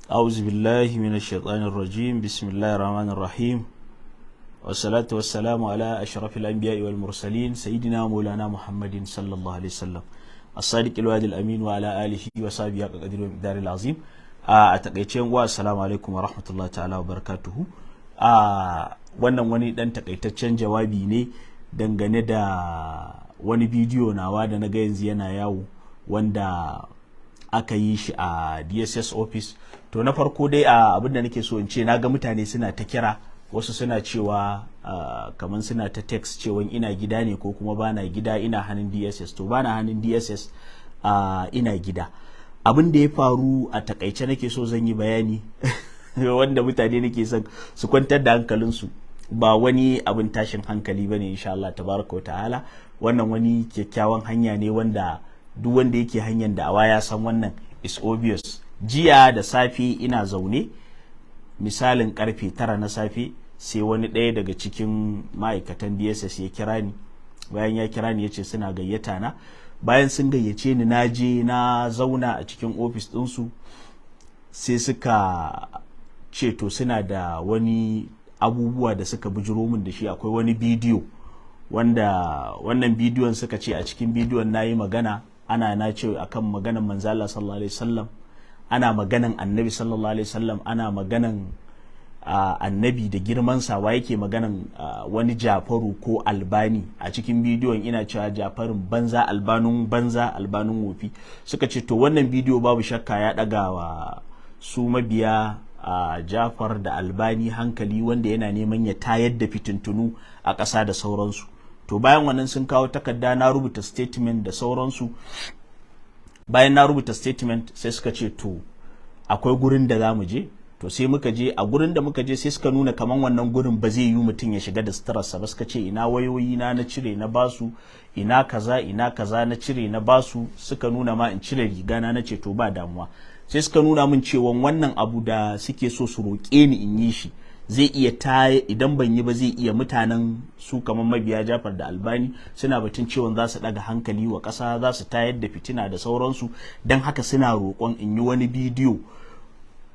أعوذ بالله من الشيطان الرجيم. بسم الله الرحمن الرحيم، والصلاة والسلام على أشرف الأنبياء والمرسلين، سيدنا مولانا محمد صلى الله عليه وسلم الصادق الوعد الأمين، وعلى آله وصحبه حق قدره ومقداره العظيم. A takaice wa assalamu alaikum wa rahmatullahi ta'ala wa barakatuhu. A wannan wani dan takaitaccen jawabi ne dangane da wani bidiyo nawa da na ga yanzu yana yawo, wanda aka yi shi a DSS office. To, na farko dai, a abin da nake so in ce, na ga mutane suna ta kira, wasu suna cewa kamar suna ta text cewa ina gida ne ko kuma bana gida, ina hannun DSS. To, bana hannun DSS, ina gida. Abin da ya faru a takaice nake so zan yi bayani, wanda mutane nake son su kwantar da hankalinsu, ba wani abin tashin hankali bane, insha Allah tabaraka wa ta'ala. Wannan wani kyakkyawan hanya ne wanda duk wanda yake hanyar da'awa ya san wannan is obvious. Jiya da safe ina zaune, misalin karfe 9 na safe, sai wani ɗaya daga cikin ma'aikatan DSS ya kira ni. Bayan ya kira ni, ya ce suna gayyata na. Bayan sun gayyace ni, na je na zauna a cikin ofis ɗinsu. Sai suka ce to, suna da wani abubuwa da suka bujiro min da shi. Akwai wani bidiyo wanda wannan bidiyon, suka ce a cikin bidiyon na yi magana, ana na ce akan maganan manzo Allah sallallahu alaihi wasallam, ana maganan annabi sallallahu alaihi wasallam, ana maganan annabi da girmansa, wa yake maganan wani Jafaru ko Albani? A cikin bidiyon ina cewa Jafarin banza, Albanun banza, Albanun wofi. Suka ce to, wannan bidiyo babu shakka ya ɗaga wa su mabiya Jafar da Albani hankali, wanda yana neman ya tayar da fitintunu a ƙasa da sauransu. To, bayan wannan sun kawo takarda, na rubuta statement da sauransu. Bayan na rubuta statement, sai suka ce to, akwai gurin da za mu je. To, sai muka je. A gurin da muka je, sai suka nuna kaman wannan gurin ba zai yi mutum ya shiga da suturarsa ba. Suka ce ina wayoyi na, na cire na basu, ina kaza, ina kaza, na cire na basu. Suka nuna ma in cire riga na, nace to, ba damuwa. Sai suka nuna min cewa wannan abu da suke so su roƙe ni in yi shi, zai iya ta idan ban yi ba, zai iya mutanen su kamar mabiya Jafar da Albani suna batun cewa za su daga hankali wa ƙasa, za su tayar da fitina da sauransu. Don haka suna roƙon in yi wani bidiyo.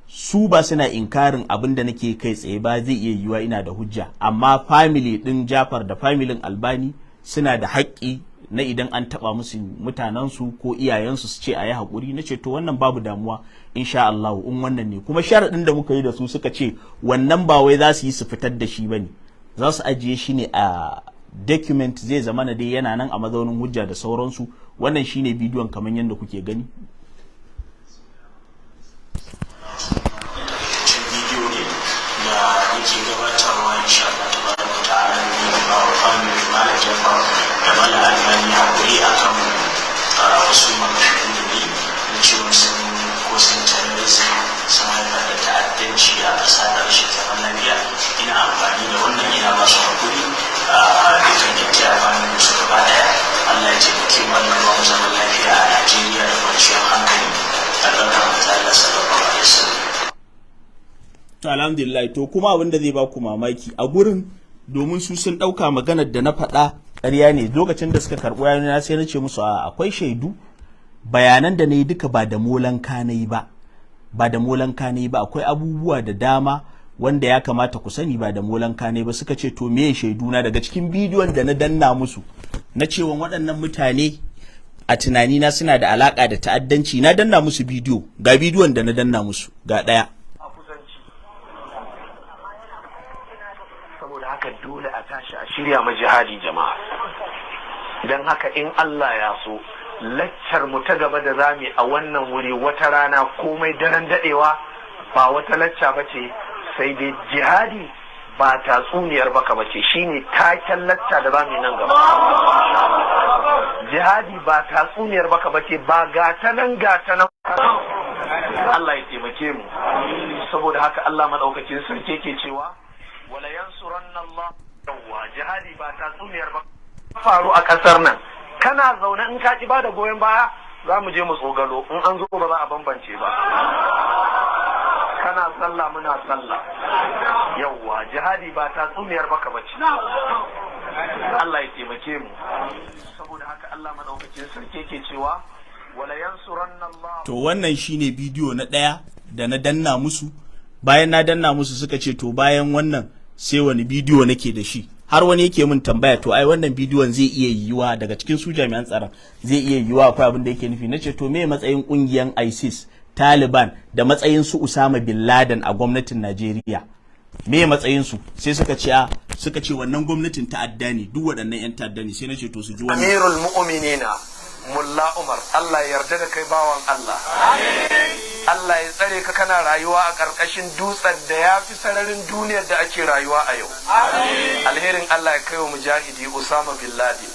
Su ba suna inkarin abin da nake kai tsaye ba, zai iya yiwuwa ina da hujja, amma family din Jafar da familin Albani suna da haƙƙi na idan an taɓa musu mutanensu ko iyayensu su ce a yi haƙuri. Na ce to, wannan babu damuwa, insha Allah, in wannan ne. Kuma sharaɗin da muka yi da su, suka ce wannan ba wai za su yi su fitar da shi bane, za su ajiye shi ne a document, zai zama na dai yana nan a mazaunin hujja da sauransu. Wannan shine bidiyon kamar yadda kuke gani. Takaitaccen bidiyo ne da yake gabatarwa, insha Allah tabaraka ta'ala, ne ba wa family Malam Jafar da Malam Albani hakuri akan wasu maganganu da ni na cewa sun ko sun terrorism, sun haifar da ta'addanci a ƙasa da rashin zaman lafiya. Ina amfani da wannan ina ba su hakuri a dukkan entire family su gaba ɗaya. Allah ya taimake mu, Allah ba mu zaman lafiya a Najeriya da kwanciyar hankali, albarkar manzo Allah sallallahu alaihi wasallam. To, alhamdulillah. To, kuma abin da zai ba ku mamaki a gurin, domin su sun ɗauka maganar da na faɗa ƙarya ne, lokacin da suka karɓi yana, sai na ce musu a akwai shaidu, bayanan da na yi duka ba da molanka na yi ba, ba da molanka na yi ba. Akwai abubuwa da dama wanda ya kamata ku sani, ba da molanka ne ba. Suka ce to, me shaiduna? Daga cikin bidiyon da na danna musu na cewa waɗannan mutane a tunanina suna da alaka da ta'addanci, na danna musu bidiyo. Ga bidiyon da na danna musu, ga ɗaya. A kusanci. Saboda haka dole a tashi a shirya ma jihadi, jama'a. Don haka in Allah ya so, laccar mu ta gaba da zamu a wannan wuri wata rana, komai daren dadewa, ba wata lacca ba ce sai dai "Jihadi ba tatsuniyar baka ba ce". Shine taken lacca da zamu yi nan gaba. "Jihadi ba tatsuniyar baka ba ce", ba gata nan gata nan. Allah ya taimake mu. Saboda haka Allah madaukakin sarki yake cewa wala yansuranna Allah. Yawwa, "Jihadi ba tatsuniyar ba" faru a kasar nan, kana zaune in ka ki bada goyon baya, za mu je mu tsogalo. In an zo, ba za a bambance ba, kana sallah muna sallah. Yawwa, "Jihadi ba tatsuniyar baka bace". Allah ya taimake mu. Saboda haka Allah madaukakin sarki yake cewa wala yansuranna Allah. To, wannan shine bidiyo na ɗaya. da na danna musu. Bayan na danna musu, suka ce to bayan wannan sai wani bidiyo nake da shi? Har wani yake min tambaya, to ai wannan bidiyon zai iya yiwuwa daga cikin su jami'an tsaron, zai iya yiwuwa akwai abin da yake nufi. Nace to me matsayin kungiyan ISIS, Taliban da matsayin su Usama bin Laden a gwamnatin Najeriya? Me matsayin su? Sai suka ce a suka ce wannan gwamnatin ta'adda ne, duk waɗannan 'yan ta'adda ne. Sai nace to su ji wannan. Amirul Mu'minina Mulla Umar, Allah ya yarda da kai, bawan Allah. Allah ya tsare ka, kana rayuwa a ƙarƙashin dutsen da ya fi sararin duniyar da ake rayuwa a yau. Alherin Allah ya kai wa mujahidi Usama bin Laden.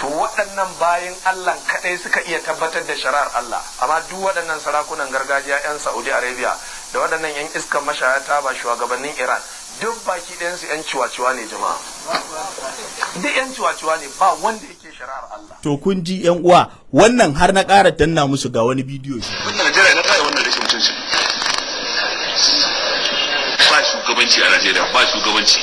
To waɗannan bayan Allah kaɗai suka iya tabbatar da shari'ar Allah, amma duk waɗannan sarakunan gargajiya 'yan Saudi Arabia da waɗannan 'yan iskan mashaya taba shugabannin Iran, duk baki ɗayansu 'yan ciwa-ciwa ne jama'a, duk 'yan ciwa-ciwa ne, ba wanda yake shari'ar Allah. To kun ji yan uwa, wannan har na ƙara danna musu ga wani bidiyo shi. Wannan Najeriya na kai wannan rashin mutunci. Ba shugabanci a Najeriya, ba shugabanci.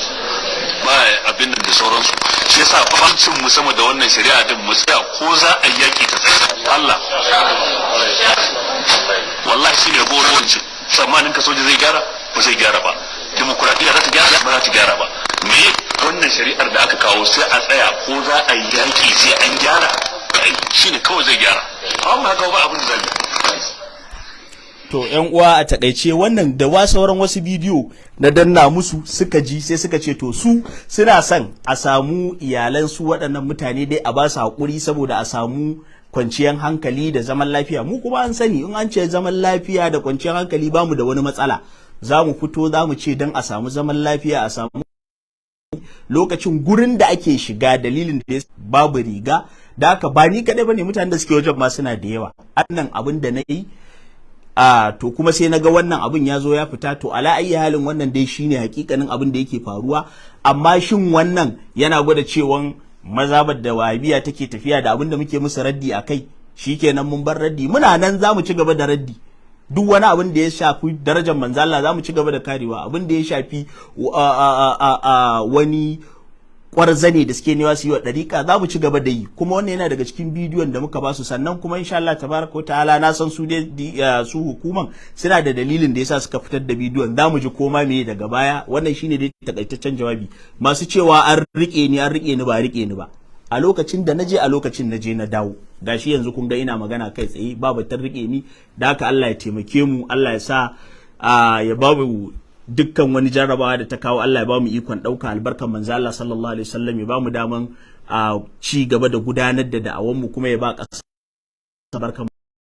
Ba abin nan da sauransu. Shi yasa bancin mu sama da wannan shari'a din mu tsaya ko za a yi yaki ta tsaya. Allah. Wallahi shine gorancin. Tsammanin ka soja zai gyara? Ba zai gyara ba. Dimokuraɗiyya za ta gyara? Ba za ta gyara ba. Me wannan shari'ar da aka kawo, sai a tsaya ko za a yi yaki sai an gyara. Shine kawai zai gyara. Amma haka ba abin da zai yi. To yan uwa, a takaice wannan da wa sauran wasu bidiyo na danna musu suka ji, sai suka ce to su suna son a samu iyalan su waɗannan mutane dai a ba su haƙuri saboda a samu kwanciyar hankali da zaman lafiya. Mu kuma an sani, in an ce zaman lafiya da kwanciyar hankali, bamu da wani matsala. Za mu fito za mu ce don a samu zaman lafiya, a samu lokacin gurin da ake shiga, dalilin da babu riga da haka ba ni kaɗai bane, mutanen da suke wajen ma suna da yawa. Annan abin da na yi a to kuma sai naga wannan abin ya zo ya fita. To ala ayi halin, wannan dai shine hakikanin abin da yake faruwa. Amma shin wannan yana gwada cewan mazhabar da Wahabiya take tafiya da abin da muke musu raddi a kai, shikenan mun bar raddi? Muna nan, za mu ci gaba da raddi. Duk wani abin da ya shafi darajar manzala za mu ci gaba da karewa. Abin da ya shafi wani kwarzane da suke newa su yi wa ɗariƙa, za mu ci gaba da yi. Kuma wannan yana daga cikin bidiyon da muka ba su. Sannan kuma insha Allah tabaraka wa ta'ala, na san su dai su hukuman suna da dalilin da yasa suka fitar da bidiyon, za mu ji koma me daga baya. Wannan shine dai takaitaccen jawabi. Masu cewa an rike ni, an rike ni, ba rike ni ba. A lokacin da naje, a lokacin naje na dawo. Gashi yanzu kun ga ina magana kai tsaye, ba batun rike ni. Da haka Allah ya taimake mu, Allah ya sa ya babu dukkan wani jarrabawa da ta kawo, Allah ya ba mu ikon ɗauka, albarkan manzo Allah sallallahu alaihi wasallam, ya ba mu daman a ci gaba da gudanar da da'awan mu, kuma ya ba ƙasa barkan.